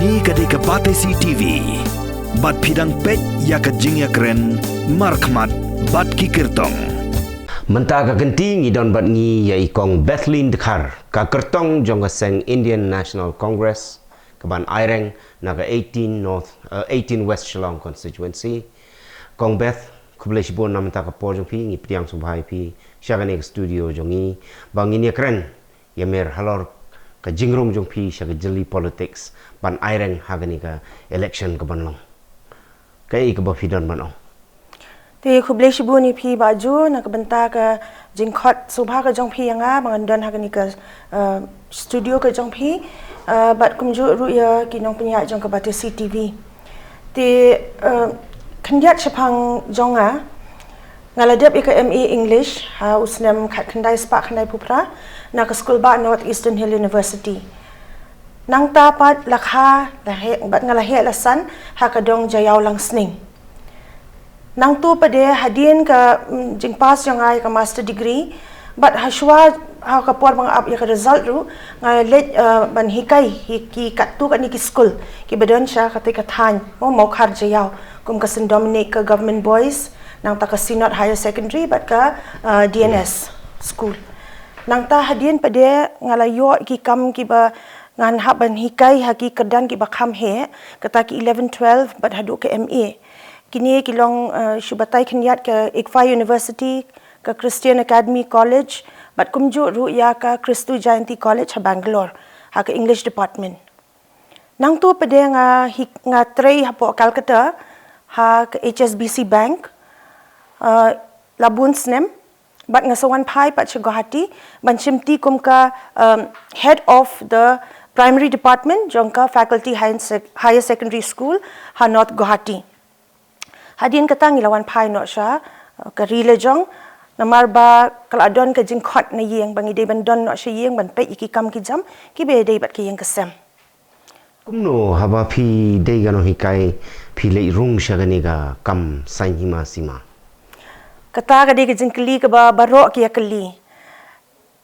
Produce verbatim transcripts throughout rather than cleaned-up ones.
Kane ka dei ka Batesi TV. Bad phi dang peit ïa ka jingïakren markhmat bad ki kyrtong. Mynta ka kynti ngi don bad ngi ïa i Kong Bethleen Dkhar, ka kyrtong jong ka seng Indian National Congress, ka ban aireng na ka eighteen North, eh, eighteen West Shillong Constituency. Kong Beth, khublei shibun na mynta ka por jong phi, ngi pdiang sngewbha ïa phi sha kane ka studio jong ngi ba ngin ïakren ïa mer halor ka jingrung jong phi sha ka jylli politics ban aireng ha kane ka election ka ban long. Kaei kaba phi don ban ong? Te khublei shibun ïa phi Bah Ju na ka bynta ka jingkhot sngewbha ka jong phi ïa nga ba ngan don ha kane ka, eh, studio ka jong phi, eh, bad kumjuh ruh ïa ki nongpynïaid jong ka Batesi TV. Te, eh, khyndiat shaphang jong nga, nga la dep ïa ka M A English ha u snem khatkhyndai spah khyndaiphew phra na ka skul bah North Eastern Hill University. Nangta pat la kha la heh, bad nga la heh la san ha ka dong Jaïaw Langsning. Nangta pat de hadien ka, mm, jingpass jong nga ïa ka master degree, bad hashwa ha ka por ba nga ap ïa ka result ruh, nga leit, eh, ban hikai hi ki katto katne ki skul kiba don sha katei ka thaiñ, mo, Mawkhar Jaïaw, kum ka Saint Dominic ka Government Boys, nangta ka Synod Higher Secondary bad ka, eh, D N S school. Nangta hadien pat de nga la ïoh ki kam kiba ngan hap ban hikai ha ki kyrdan kiba kham heh, kata ki eleven twelve bad haduh ka M A. Kine ki long, eh, shu batai khyndiat ka ICFAI University, ka Christian Academy College, bad kumjuh ruh ïa ka Christu Jayanti College ha Bangalore, ha ka English Department. Nangta pat de nga hi-, nga trei hapoh Calcutta, ha ka H S B C Bank, eh, la bun snem, bad nga sa wan phai pat sha Guwahati ban shimti kum ka, um, Head of the Primary Department jong ka Faculty Higher Sec-, Higher Secondary School ha North Guwahati. Hadien kata ngi la wan phai noh sha, uh, ka ri la jong, namar ba ka la don ka jingkhot na ïing ba ngi dei ban don noh sha ïing ban peit ïa ki kam ki jam kiba dei bad ka ïing ka sem. Kumno haba phi dei ka nonghikai phi leit rung sha kane ka kam saiñ hima sima? Kata ka dei ka jingkylli kaba baroh ki ïa kylli.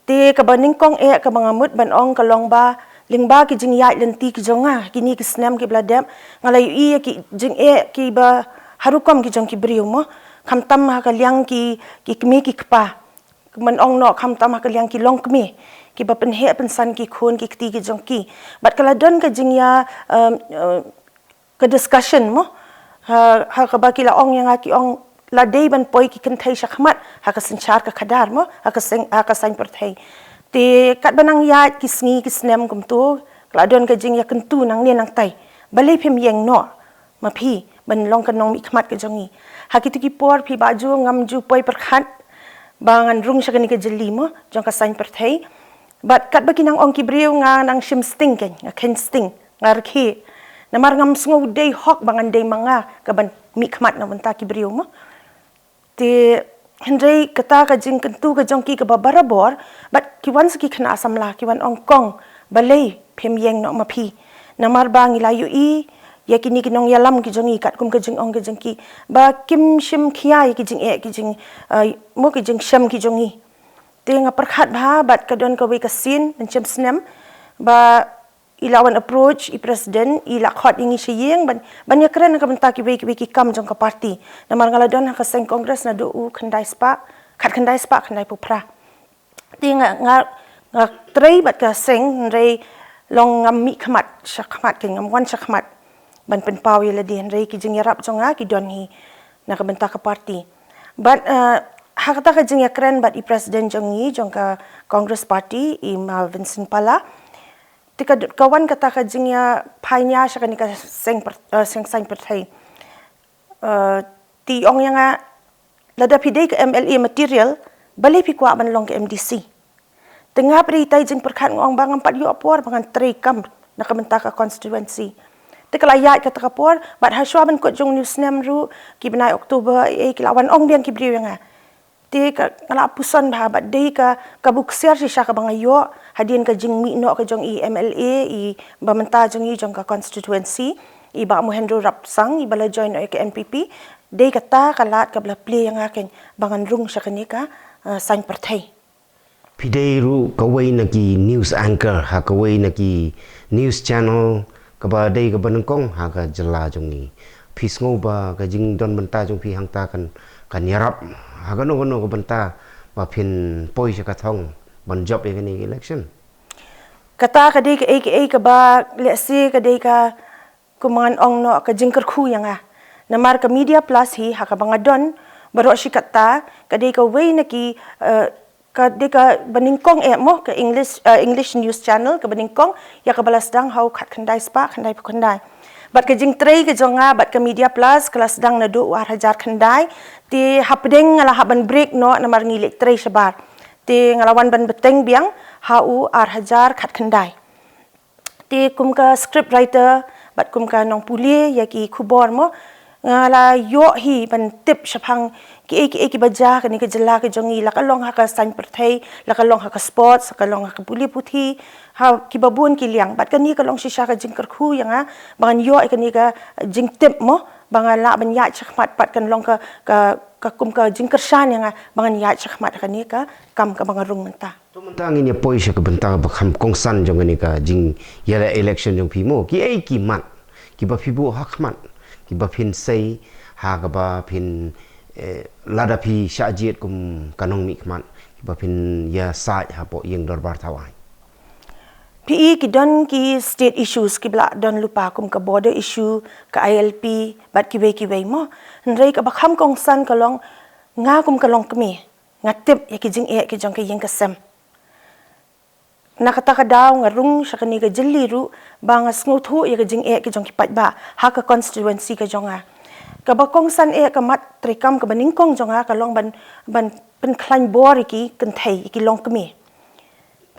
Te kaba nyngkong eh kaba nga mut ban ong ka long ba lyngba ki jingïaid lynti ki jong nga kine ki snem kiba la dep, nga la ïohi ïa ki jingeh kiba ha rukom ki jong ki briew mo. Khamtam ha ka liang ki, ki kmie ki kpa. Ban ong noh khamtam ha ka liang ki longkmie kiba pynheh pynsan ki khun ki kti ki jong ki. Bad ka la don ka jingïa, um, uh, ka discussion mo. Ha, ha kaba ki la ong ïa nga ki ong la dei ban poi ki kynthei shakhmat ha ka synshar ka khadar mo, ha ka seng, ha ka saiñ pyrthei. Te katba nang ïaid ki sngi ki snem kumta, ka la don ka jingïakyntu nangne nangtai. Balei phim ïeng noh ma phi ban long ka nongmihkhmat ka jong ngi? Ha kito ki por phi Bah Ju ngam ju poi pyrkhat ba ngan rung sha kane ka jylli mo jong ka saiñ pyrthei. Bad katba ki nang ong ki briew nga nang shim sting kein, nga khein sting, nga rkhie. Namar ngam sngew dei hok ba ngan dei ma nga kaban mihkhmat na bynta ki briew mo. Te hynrei kata ka jingkyntu ka jong ki kaba barabor, bad ki wan sa ki khynnah samla ki wan ong kong, balei phim ïeng noh ma phi? Namar ba ngi la ïohi ïa kine ki nongïalam ki jong ngi katkum ka jingong ka jong ki ba kim shim khia ïa ki jingeh ki jing, eh, mo ki jingshem ki jong ngi. Te nga pyrkhat bha bad ka don kawei ka sien mynshem snem ba i la wan approach i president, i la khot ïa ngi sha ïing ban, ban ïakren na ka bynta kiwei kiwei ki kam jong ka party. Namar nga la don ha ka seng Congress naduh u khyndai spah, khatkhyndai spah khyndaiphew phra. Te nga, nga, nga trei bad ka seng hynrei long ngam mihkhmat shakhmat kein, ngam wan shakhmat ban pynpaw ïa lade, hynrei ki jingïarap jong nga ki don hi na ka bynta ka party. Bad, eh, ha kata ka jingïakren bad i president jong ngi jong ka Congress Party, i Ma Vincent Pala, te ka, ka wan kata ka jingïaphai nia sha kane ka seng pyrth-, eh, seng saiñ pyrthei. Eh, te i ong ïa nga, lada phi dei ka M L A material, balei phi kwah ban long ka M D C? Te nga pat dei itai jingpyrkhat nga ong ba ngam pat ïoh por ba ngan trei kam na ka bynta ka constituency. Te ka la ïaid kata ka por, bad hashwa ban kut jong une u snem ruh, ki bnai October, eh, ki la wan ong biang ki briew ïa nga. Te ka, nga la puson bha bad dei ka, ka buksiar shisha kaba nga ïoh hadien ka jingmih noh ka jong i M L A, i ba mynta jong i jong ka constituency, i Bah Mohendro Rapsang, i ba la join noh ïa ka N P P, dei kata ka lad kaba la plie ïa nga kein ba ngan rung sha kane ka, eh, saiñ pyrthei. Phi dei ruh kawei na ki news anchor ha kawei na ki news channel kaba dei kaba nyngkong ha ka jylla jong ngi. Phi sngew ba ka jingdon bynta jong phi hangta kan, kan ïarap ha kano kano ka bynta ba phin poi sha ka thong ban jop ïa kane ka election? Kata ka dei kaei kaei kaba lehse ka dei ka, kumba ngan ong noh, ka jingkyrkhu ïa nga. Namar ka Media Plus hi, ha kaba nga don baroh shi katta, ka dei kawei na ki, eh, ka dei kaba nyngkong eh mo, ka English, eh, English News Channel kaba nyngkong ïa kaba la sdang ha u khatkhyndai spah khyndaiphew khyndai. Bad ka jingtrei ka jong nga bad ka Media Plus ka la sdang naduh u ar hajar khyndai. Te hapdeng nga la hap ban break noh namar ngi leit trei shabar. Te nga la wan ban bteng biang ha u ar hajar khatkhyndai. Te kum ka script writer bad kum ka nongpule ïa ki khubor mo, nga la ïoh hi ban tip shaphang kiei kiei kiba jia ha kane ka jylla ka jong ngi, la ka long ha ka saiñ pyrthei, la ka long ha ka sports, la ka long ha ka pule puthi, ha kiba bun ki liang. Bad kane ka long shisha ka jingkyrkhu ïa nga ba ngan ïoh ïa kane ka jingtip mo, ba ngan lah ban ïaid shakhmat, bad kan long ka, ka, ka kum ka jingkyrshan ïa nga ba ngan ïaid shakhmat ha kane ka kam kaba nga rung mynta. To mynta ngin ïa poi sha ka bynta ba kham kongsan jong kane ka jingïaleh election jong phi mo. Kiei ki mat kiba phi buh ha khmat kiba phin sei ha kaba phin, eh, lada phi shah jied kum ka nongmihkhmat, kiba phin ïasaid hapoh ïing dorbar thawaiñ? Phi i, ki don ki state issues kiba la don lypa kum ka border issue, ka I L P bad kiwei kiwei mo. Hynrei kaba kham kongsan ka long, nga kum ka longkmie, nga tip ïa ki jingeh ki jong ka ïing ka sem. Na kata ka daw nga rung sha kane ka jylli ruh ba nga sngewthuh ïa ka jingeh ki jong ki paidbah ha ka constituency ka jong nga. Kaba kongsan eh ka mat treikam kaba nyngkong jong nga ka long ban, ban pynkhlaiñ bor ïa ki kynthei, ïa ki longkmie.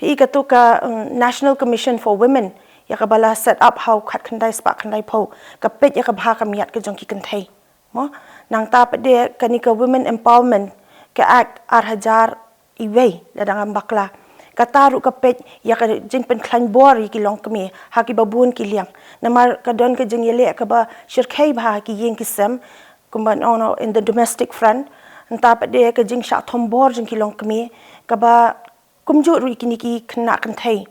Phi i, kato ka, um, National Commission for Women ïa kaba la set up ha u khatkhyndai spah khyndaiphew, ka peit ïa ka bha ka miat ka jong ki kynthei mo. Nangta pat de kane ka Women Empowerment, ka Act ar hajar iwei, lada ngam bakla. Kata ruh ka peit ïa ka jingpynkhlaiñ bor ïa ki longkmie ha kiba bun ki liang. Namar ka don ka jingïaleh kaba shyrkhei bha ha ki ïing ki sem, kumba ngan ong noh, in the domestic front. Nangta pat de ka jingshah thombor jong ki longkmie, kaba kumjuh ruh ïa kine ki khynnah kynthei.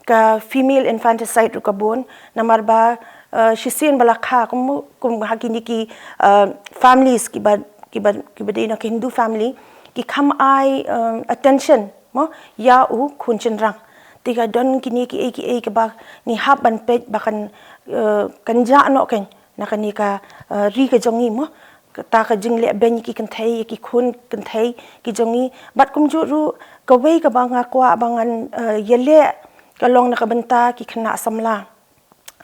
Ka female infanticide ruh ka bun, namar ba, eh, shisien ba la kha kum, kum ha kine ki, eh, families kiba, kiba, kiba dei na ka Hindu family, ki kham ai, eh, attention mo ïa u khun shynrang. Te ka don kine kiei kiei kaba ngi hap ban peit ba kan, eh, kan jah noh kein na kane ka, eh, ri ka jong ngi mo. Kata ka jingleh beiñ ïa ki kynthei, ïa ki khun kynthei ki jong ngi. Bad kumjuh ruh kawei kaba nga kwah ba ngan, eh, ïaleh ka long na ka bynta ki khynnah samla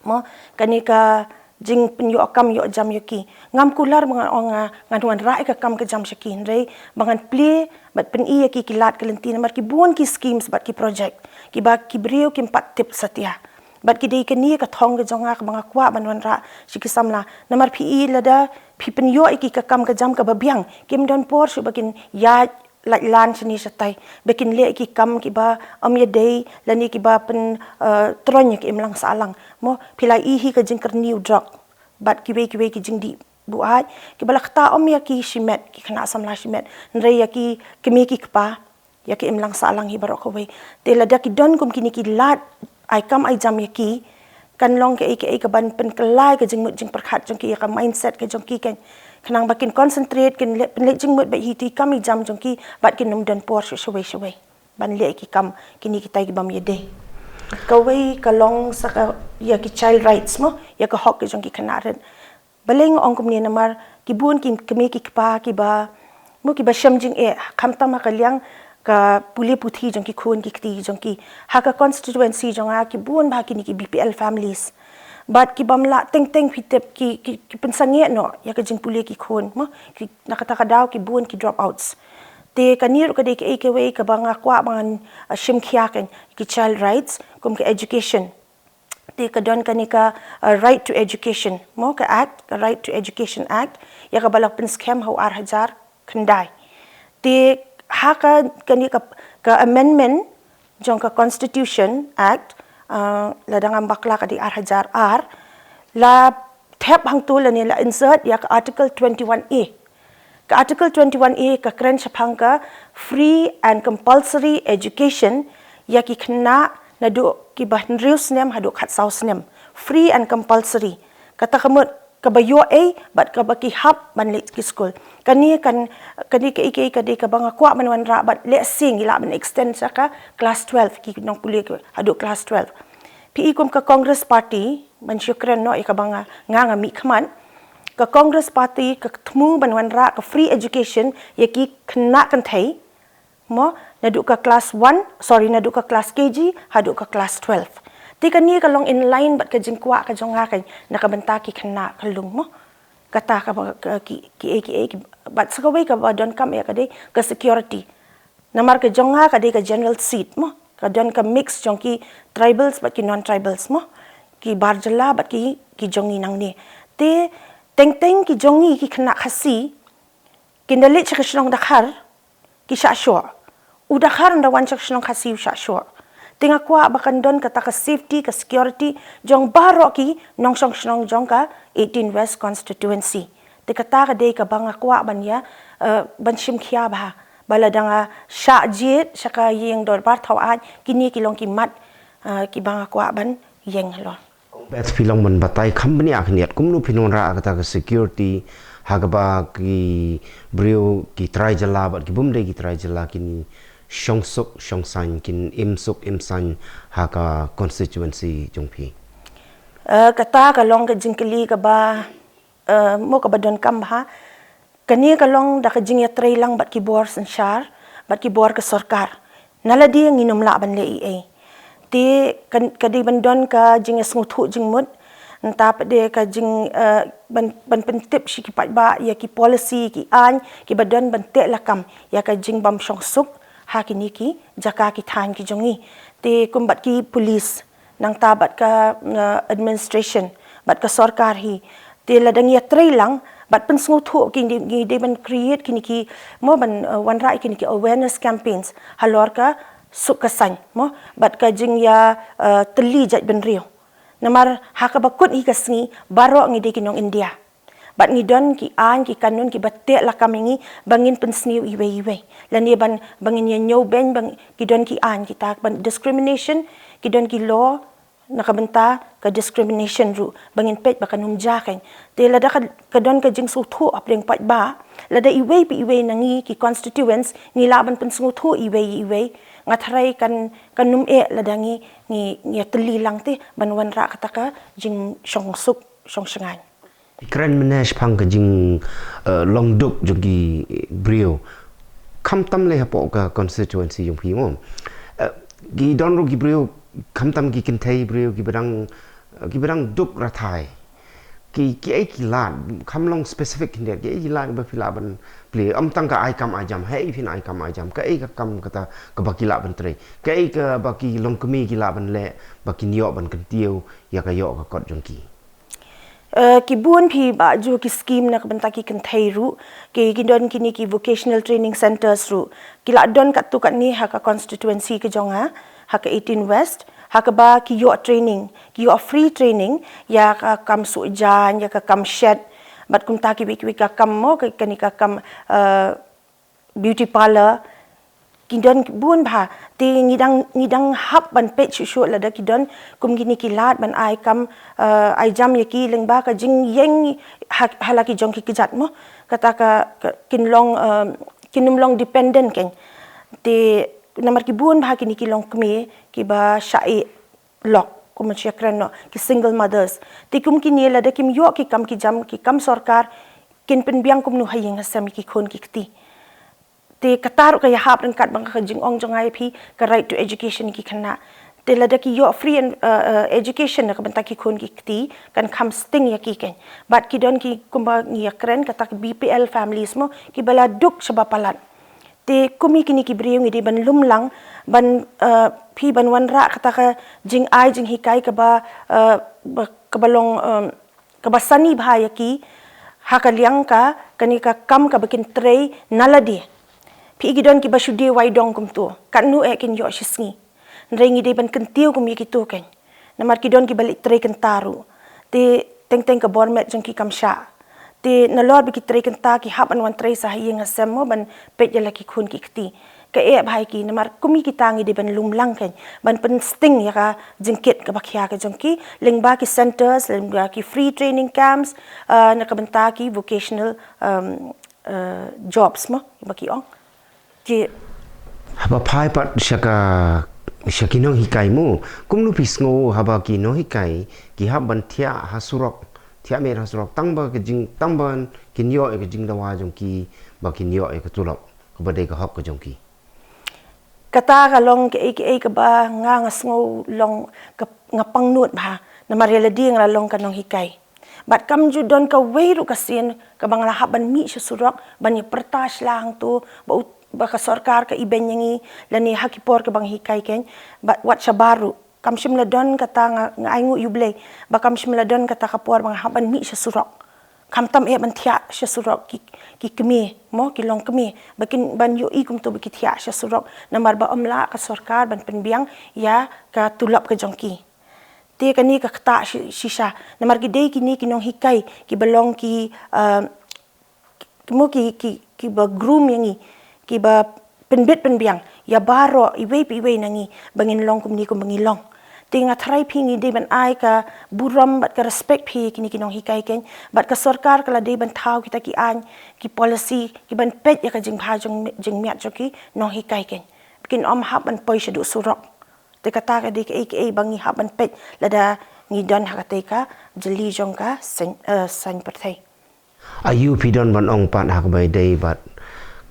mo. Kane ka jingpynïoh kam ïoh jam ïa ki, ngam kular ba ngan ong nga ngan wanrah ïa ka kam ka jam sha ki, hynrei ba ngan plie bad pyni ïa ki ki lad ki lynti, namar ki bun ki schemes bad ki project kiba ki briew kim pat tip satia. Bad ki dei kane ka thong ka jong nga kaba nga kwah ban wanrah sha ki samla. Namar phi i, lada phi pynïoh ïa ki ka kam ka jam kaba biang, kim don por shuh ba kin ïaid lait lan shane shatai, ba kin leh ïa ki kam kiba ym ïadei lane kiba pyn, eh, troiñ ïa ka imlang sahlang mo. Phi la i hi ka jingkyrni u drok bad kiwei kiwei ki jingdih buaid kiba la ktah ym ïa ki shimet, ki khynnah samla shimet, hynrei ïa ki kmie ki kpa, ïa ka imlang sahlang hi baroh kawei. Te lada ki don kum kine ki lad ai kam ai jam ïa ki, kan long kaei kaei kaban pynkylla ïa ka jingmut jingpyrkhat jong ki, ïa ka mindset ka jong ki kein, khnang ba kin concentrate, kin leh, pynleit jingmut bad ïa ki kam ki jam jong ki, bad kin ym don por shuh shawei shawei ban leh ïa ki kam kine kitai ki bym ïadei. Kawei ka long sa ka ïa ki child rights mo, ïa ka hok ka jong ki khynnah rit. Balei nga ong kumne? Namar ki bun ki kmie ki kpa kiba, mo, kiba shem jingeh, khamtam ha ka liang ka pule puthi jong ki khun ki kti jong ki. Ha ka constituency jong nga ki bun bha kine ki B P L families. Bad ki bym lah teng teng, phi tip, ki, ki, ki pynsangeh noh ïa ka jingpule ki khun mo, ki, na kata ka daw ki bun ki dropouts. Te kane ruh ka dei kaei kawei kaba nga kwah ba ngan, ah, shim khia kein, ki child rights, kum ka education. Te ka don kane ka, uh, Right to Education mo, ka Act, ka Right to Education Act, ïa kaba la pynskhem ha u ar hajar khyndai. Te ha ka, kane ka, ka amendment jong ka Constitution Act, uh, lada ngam bakla ka dei ar hajar ar, la thep hangto lane la insert ïa ka Article twenty-one A. Ka Article twenty-one A ka kren shaphang ka free and compulsory education ïa ki khynnah naduh kiba hynriew snem haduh khatsaw snem. free and compulsory. Kata ka mut kaba ïoh ei bad kaba ki hap ban leit ki skul. Kane kan, kane ka ei ka ei ka dei kaba nga kwah ban wanrah bad lehse ngi lah ban extend sha ka class twelve, ki nongpule ki haduh class twelve. Phi i kum ka Congress Party, ban shu kren noh ïa kaba nga, nga nga mih khmat. Ka Congress Party ka thmu ban wanrah ka free education ïa ki khynnah kynthei, mo, naduh ka class one, sorry, naduh ka class K G haduh ka class twelve. Te kane ka long in line bad ka jingkwah ka jong nga ka na ka bynta ki khynnah ka lung, mo. Kata ka ba, ka, ki, ki, ki, ki, bad sa kawei kaba donkam ïa ka dei ka security. Namar ka jong nga ka dei ka general seat, mo. Ka don ka mix jong ki tribals bad ki non-tribals, mo. Ki bar jylla bad ki, ki jong ngi nangne. Te teng teng ki jong ngi ki khynnah Khasi, kin da leit sha ka shnong Dkhar, ki shah shoh. U Dkhar ynda wan sha ka shnong Khasi u shah shoh. Te nga kwah ba kan don kata ka safety, ka security jong baroh ki nongshong shnong jong ka eighteen West Constituency. Te kata ka dei kaba nga kwah ban ïa, eh, ban shim khia bha. Ba lada nga shah jied sha ka ïing dorbar thaw aiñ, kine ki long ki mat, eh, kiba nga kwah ban ïeng halor. Bad phi long ban batai kham bniah khyndiat kumno phin wanrah kata ka security ha kaba ki briew ki trai jylla bad ki bym dei ki trai jylla kin shong suk shong saiñ, kin im suk im saiñ ha ka constituency jong phi. Eh, kata ka long ka jingkylli kaba, eh, mo kaba donkam bha. Kane ka long da ka jingïatreilang bad ki bor synshar, bad ki bor ka sorkar. Na lade ngin ym lah ban leh ei ei. Te kan, ka dei ban don ka jingïasngewthuh jingmut, nangta pat de ka jing, eh, ban, ban pyntip sha ki paidbah ïa ki policy, ki aiñ kiba don ban teh lakam ïa ka jingbym shong suk ha kine ki jaka ki thaiñ ki jong ngi. Te kum bad ki police, nangta bad ka, eh, administration, bad ka sorkar hi. Te lada ngi ïatreilang bad pynsngewthuh, ki ngi dei, ngi dei ban create kine ki, mo, ban, eh, wanrah kine ki awareness campaigns halor ka suk ka saiñ, mo, bad ka jingïa, eh, tylli jaitbynriew. Namar ha kaba kut hi ka sngi baroh ngi dei ki nong India. Bad ngi don ki aiñ ki kanun kiba teh lakam ïa ngi ba ngin pynsniew iwei iwei. Lane ban, ba ngin ïa ñiew beiñ, ba ngi, ki don ki aiñ kita ban discrimination, ki don ki law na ka bynta ka discrimination ruh, ba ngin peit ba kan ym jia kein. Te lada ka, ka don ka jingsngewthuh hapdeng paidbah, lada iwei pa iwei na ngi ki constituents ngi lah ban pynsngewthuh iwei iwei, nga tharai kan, kan ym eh lada ngi, ngi, ngi ïatylli lang te ban wanrah kata ka jingshong suk shong shngaiñ. Kren mynne shaphang ka jing, eh, long duk jong ki briew. Khamtam lei hapoh ka constituency jong phi mo. Eh, ki don ruh ki briew, khamtam ki kynthei briew, kiba dang, eh, kiba dang duk rathai. Ki, kiei ki lad, kham long specific khyndiat, kiei ki lad ba phi lah ban plie. Ym tang ka ai kam ai jam, hei phin ai kam ai jam. Kaei ka kam kata kaba ki lah ban trei. Kaei kaba ki longkmie ki lah ban leh, ba kin ïoh ban kyntiew ïa ka ïoh ka kot jong ki. Eh, ki bun phi ba ju ki scheme na ka bynta ki kynthei ruh, ki, ki don kine ki vocational training centres ruh. Ki la don katto katne ha ka constituency ka jong nga, ha ka eighteen West, ha kaba ki ïoh training, ki ïoh free training ïa ka kam suh jaiñ, ïa ka kam shet, bad kumta kiwei kiwei ka kam mo, ka, kane ka kam, eh, beauty parlour, ki don bun bha. Te ngi dang, ngi dang hap ban peit shuh shuh lada ki don kum kine ki lad ban ai kam, eh, ai jam ïa ki lyngba ka jingïeng ha, ha la ki jong ki kjat mo. Kata ka, ka kin long, eh, kin ym long dependent kein. Te namar ki bun bha kine ki longkmie kiba shah ïeh lok, kumba shu ïakren noh, ki single mothers. Te kum kine lada kim ïoh ki kam ki jam, ki kam sorkar, kin pynbiang kumno ha ïing ha sem ïa ki khun ki kti. Te kata ruh ka ïahap ryngkat bad ka jingong jong nga ïa phi, ka right to education ïa ki khynnah. Te lada ki ïoh free and, uh, uh, education na ka bynta ki khun ki kti, kan kham sting ïa ki kein. Bad ki don ki kumba ngi ïakren, kata ki B P L families mo, kiba la duk shaba palat. Te kum ïa kine ki briew ngi dei ban lum lang, ban, eh, phi ban wanrah kata ka jingai jinghikai kaba, eh, ba, kaba long, eh, kaba sani bha ïa ki, ha ka liang ka, kane ka kam kaba kin trei na lade. Phi i ki don kiba shu die wai dong kumto, katno eh kin ïoh shisngi. Hynrei ngi dei ban kyntiew kum ïa kito kein. Namar ki don kiba leit trei kynta ruh. Te teng teng ka bor met jong ki kam shah. Te nalor ba ki trei kynta ki hap ban wan trei sa ha ïing ha sem mo ban peit ïa la ki khun ki kti. Ka eh bha ïa ki, namar kum ïa kita ngi dei ban lum lang kein, ban pynsting ïa ka jingkit kaba khia ka jong ki lyngba ki centres, lyngba ki free training camps, eh, na ka bynta ki vocational, um, eh, jobs mo ba ki ong. Ki Haba phai pat sha ka, sha ki nonghikai mo, kumno phi sngew haba ki nonghikai ki hap ban thiah ha surok, thiah miet ha surok, tang ba ka jing, tang ba kin ïoh ïa ka jingdawa jong ki, ba kin ïoh ïa ka tulop kaba dei ka hok ka jong ki? Kata ka long kaei kaei kaba nga, nga sngew long ka, nga pangnud bha, namar ïa lade nga la long ka nonghikai. Bad kam ju don kawei ruh ka sien kaba nga la hap ban mih sha surok ban ïa pyrta sha la hangto ba u, ba ka sorkar ka ibeiñ ïa ngi lane ha ki por kaba nga hikai kein, bad wat shabar ruh. Kam shym la don kata, nga, nga ainguh ïa U Blei ba kam shym la don kata ka por ba nga hap ban mih sha surok. Khamtam eh ban thiah sha surok ki, ki kmie mo, ki longkmie, ba kin, ban ïohi kumto ba ki thiah sha surok, namar ba ym lah ka sorkar ban pynbiang ïa ka tulop ka jong ki. Te kane ka ktah shi-, shisha, namar ki dei kine ki nonghikai kiba long ki, ah, ki mo ki, ki, kiba groom ïa ngi, kiba pynbit pynbiang ïa baroh iwei pa iwei na ngi ba ngin long kumne kumba ngi long. Te nga tharai phi ngi dei ban ai ka burom bad ka respect phi ïa kine ki nonghikai kein, bad ka sorkar ka la dei ban thaw kita ki aiñ, ki policy kiban peit ïa ka jingbha jong, jingmiat jong ki nonghikai kein. Kin ym hap ban poi shaduh surok. Te kata ka dei kaei kaei ba ngi hap ban peit lada ngi don ha katei ka jylli jong ka saiñ, eh, saiñ pyrthei. Aiu phi don ban ong pat ha kaba ïadei bad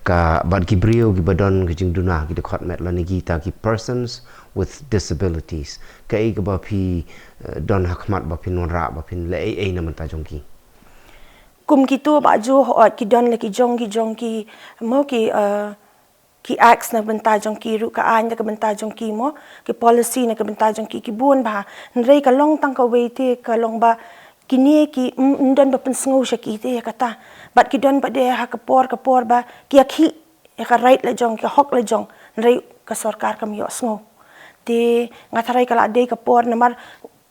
ka, bad ki briew kiba don ka jingduna, ki dkhot met lane kita ki persons with disabilities? Kaei kaba phi, eh, don ha khmat ba phin wanrah, ba phin leh ei ei na bynta jong ki? Kum kito ba ju hooid ki don la ki jong, ki jong ki mo ki, eh, ki acts na ka bynta jong ki ruh, ka aiñ na ka bynta jong ki mo, ki policy na ka bynta jong ki, ki bun bha. Hynrei ka long tang kawei te, ka long ba kine ki, mm, ym don ba pynsngew sha ki te ïa kata. Bad ki don pat de ha ka por ka por ba ki ïakhih ïa ka right la jong, ka hok la jong, hynrei ka sorkar kam ïohsngew. Te nga tharai ka la dei ka por namar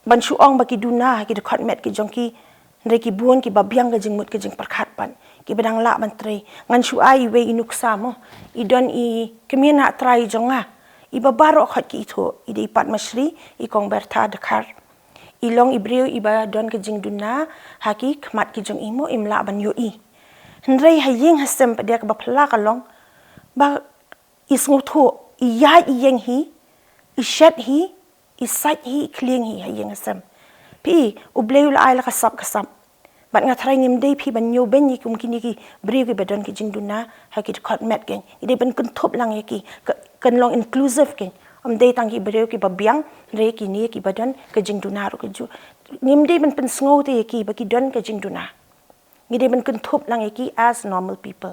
ban shu ong ba ki duna ha ki dkhot met ki jong ki, hynrei ki bun kiba biang ka jingmut ka jingpyrkhat pat, kiba dang lah ban trei. Ngan shu ai iwei i nuksa mo. I don i kmie na trai jong nga, iba baroh khoit ki ithuh, i dei i Padma Shri, i Kong Bertha Dkhar. I long i briew iba don ka jingduna ha ki khmat ki jong i mo, im lah ban ïohi. Hynrei ha ïing ha sem pat de kaba phylla ka long ba i sngewthuh, i ïaid i ïeng hi, i shet hi, i sait hi, i khlieng hi ha ïing ha sem. Phi, U Blei u la ai la ka sap ka sap. Bad nga tharai ngim dei phi ban ñiewbeiñ ïa kum kine ki briew kiba don ki jingduna ha ki dkhot met kein. Ngi dei ban kynthup lang ïa ki, ka, kan long inclusive kein. Ym dei tang ki briew kiba biang, hynrei kine kiba don ka jingduna ruh ka ju. Ngim dei ban pynsngew te ïa ki ba ki don ka jingduna. Ngi dei ban kynthup lang ïa ki as normal people.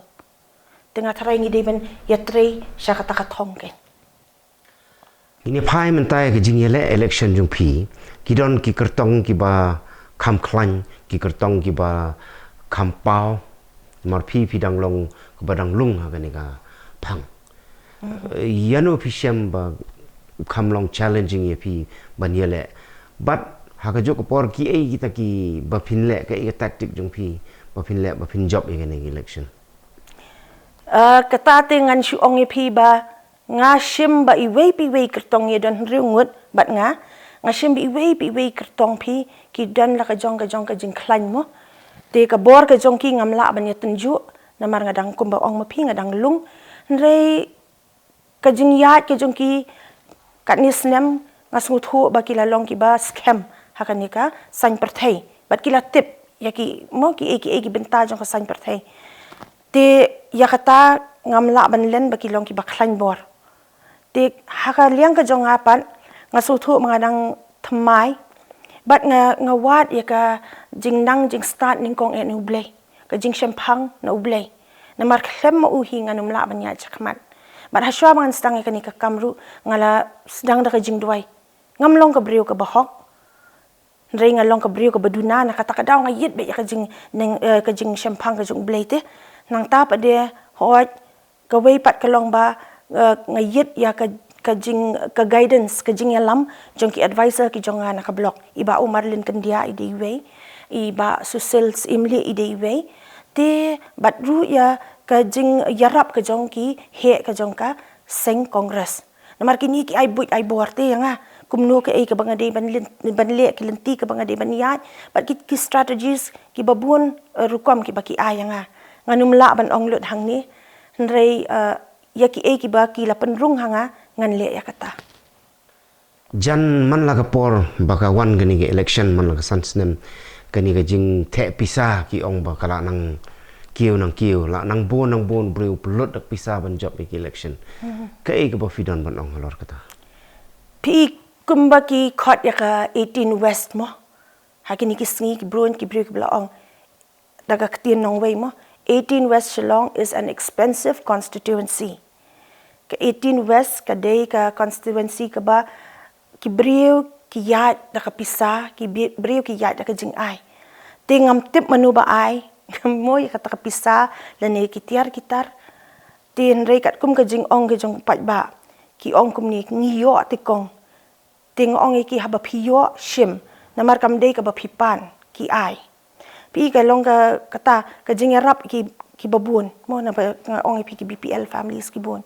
Te nga tharai ngi dei ban ïatrei sha kata ka thong kein. Ngin ïa phai mynta ïa ka jingïaleh election jong phi, ki don ki kyrtong kiba kham khlaiñ, ki kyrtong kiba kham paw, namar phi, phi dang long kaba dang lung ha kane ka phang. Eh, ïano phi shem ba kham long challenging ïa phi ban ïaleh? Bad ha kajuh ka por kiei kita kiba phin leh, kaei ka tactic jong phi ba phin leh, ba phin jop ïa kane ka election? Eh, kata te ngan shu ong ïa phi ba nga shim ba iwei pa iwei kyrtong, ïa don hynriew ngut bad nga, nga shim ba iwei pa iwei kyrtong phi ki don la ka jong ka jong ka jingkhlaiñ mo. Te ka bor ka jong ki ngam lah ban ïatynjuh, namar nga dang, kumba ong ma phi, nga dang lung. Hynrei ka jingïaid ka jong ki katne snem, nga sngewthuh ba ki la long kiba skhem ha kane ka saiñ pyrthei. Bad ki la tip ïa ki mo, kiei kiei ki bynta jong ka saiñ pyrthei. Te ïa kata ngam lah ban len ba ki long kiba khlaiñ bor. Te ha ka liang ka jong nga pat, nga sngewthuh ba nga dang thymmai. Bad nga, nga wad ïa ka jingnang jingstad nyngkong eh na U Blei, ka jingshemphang na U Blei. Namar khlem ma u hi ngan ym lah ban ïaid shakhmat. Bad hashwa ba ngan sdang ïa kane ka kam ruh, nga la sdang da ka jingduwai. Ngam long ka briew kaba hok, hynrei nga long ka briew kaba duna. Na kata ka daw nga ïit beit ïa ka jing, neng, eh, ka jingshemphang ka jong U Blei te. Nangta pat de, hooid, kawei pat ka long ba, eh, nga ïit ïa ka, ka jing, ka guidance, ka jingïalam jong ki advisor ki jong nga na ka block. I Bah Marlin Kyndiah i dei iwei, i Bah Susil Syiemlieh i dei iwei. Te bad ruh ïa ka jingïarap ka jong ki heh ka jong ka seng Congress. Namar kine ki ai buit ai bor te ïa nga kumno kaei kaba nga dei ban leh, ban leh, ki lynti kaba nga dei ban ïaid, bad ki, ki strategies kiba bun, eh, rukom kiba ki ai ïa nga. Ngan ym lah ban ong lut hangne, hynrei, eh, ïa kiei kiba ki la pynrung ha nga, ngan leh ïa kata. Jan man la ka por ba ka wan kane ka election, man la ka san snem, kane ka jingtheh pisa ki ong ba ka la nang kiew nang kiew, la nang bun nang bun briew pynlut da ka pisa ban jop ïa ki election. Kaei kaba phi don ban ong halor kata? Phi, kumba ki khot ïa ka eighteen West mo, ha kine ki sngi ki bun ki briew kiba la ong, da ka ktien nongwei mo, eighteen West Shillong is an expensive constituency. Ka eighteen West ka dei ka constituency kaba ki briew ki ïaid da ka pisa, ki bi-, briew ki ïaid da ka jingai. Te ngam tip mano ba ai mo ïa kata ka pisa lane ki tiar ki tar. Te hynrei katkum ka jingong ka jong u paidbah, ki ong kumne, ngi ïoh te kong. Te nga ong ïa ki, haba phi ïoh shim, namar kam dei kaba phi pan, ki ai. Phi, ka long ka, kata ka jingïarap ki, kiba bun mo, naba nga ong ïa phi, ki B P L families ki bun.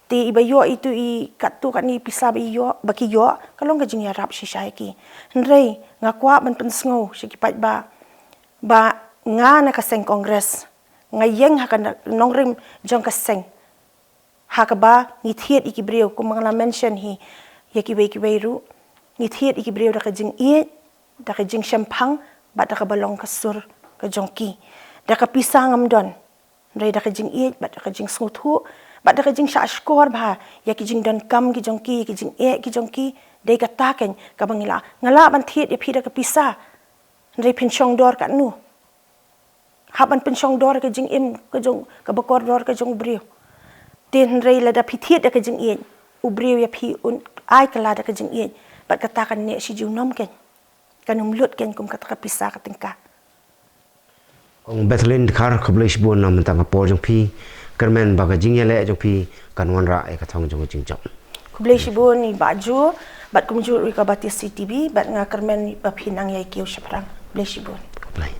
Te iba ïoh itu i katto katne pisa ba ïoh, ba ki ïoh, ka long ka jingïarap shisha ïa ki. Hynrei nga kwah ban pynsngew sha ki paidbah ba nga na ka seng Congress, nga ïeng ha ka na-, nongrim jong ka seng, ha kaba ngi thied ïa ki briew, kumba nga la mention hi ïa kiwei kiwei ruh. Ngi thied ïa ki briew da ka jingïeit, da ka jingshemphang, bad da kaba long ka sur ka jong ki, da ka pisa ngam don, hynrei da ka jingïeit bad da ka jingsngewthuh bad da ka jingshah shkor bha ïa ki jingdonkam ki jong ki, ïa ki jingeh ki jong ki. Dei kata keiñ kaba ngi lah, nga lah ban thied ïa phi da ka pisa, hynrei phin shong dor katno? Hap ban pynshong dor ka jingim ka jong, kaba kordor ka jong u briew. Te hynrei lada phi thied da ka jingïeit, u briew ïa phi un ai kylla da ka jingïeit, bad kata kan neh shi junom keiñ, kan ym lut keiñ kum kata ka pisa ka tyngka. Kong Bethelin Dkhar, khublei shibun na mynta ka por jong phi. Kyrmen ba ka jingïaleh jong phi kan wanrah ïa ka thong jong ka jingjop. Khublei shibun i Bah Ju, bad kumjuh ruh ïa ka Batesi T V, bad nga kyrmen ba phi nang ïai kiew shaphrang. Khublei shibun. Khublei.